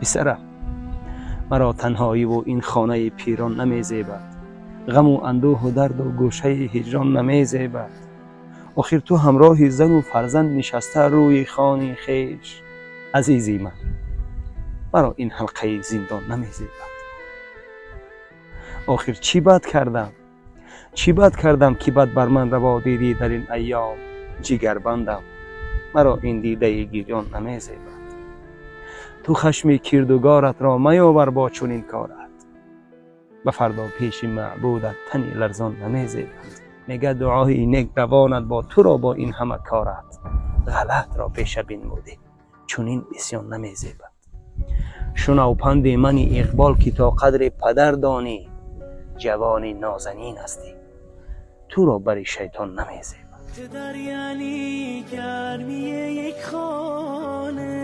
Писарам, маро танҳоиву ин хонаи пирон намезебад, ғаму андӯҳу дарду гӯшаи ҳиҷрон намезебад. Охир ту ҳамроҳи зану фарзанд нишаста рӯи хони хеш, азизи ман, маро ин ҳалқаи зиндон намезебад. Охир чӣ бад кардам, чӣ бад кардам, ки бад бар ман раво дидӣ дар ин айём, ҷигарбандам, маро ин дидаи гирён намезебад. Ту хашми кирдугоратро маёвар бо чунин корат, ба фардо пеши маъбудат тани ларзон намезебад. Мега дуои нек равонад бо туро бо ин ҳама корат, ғалатро пеша бинмудӣ, чунин исён намезебад. Шунав панди мани Иқбол, ки то қадри падар донӣ, ҷавони нозанин ҳастӣ, туро бари шайтон намезебад. در یعنی گرمی یک خانه.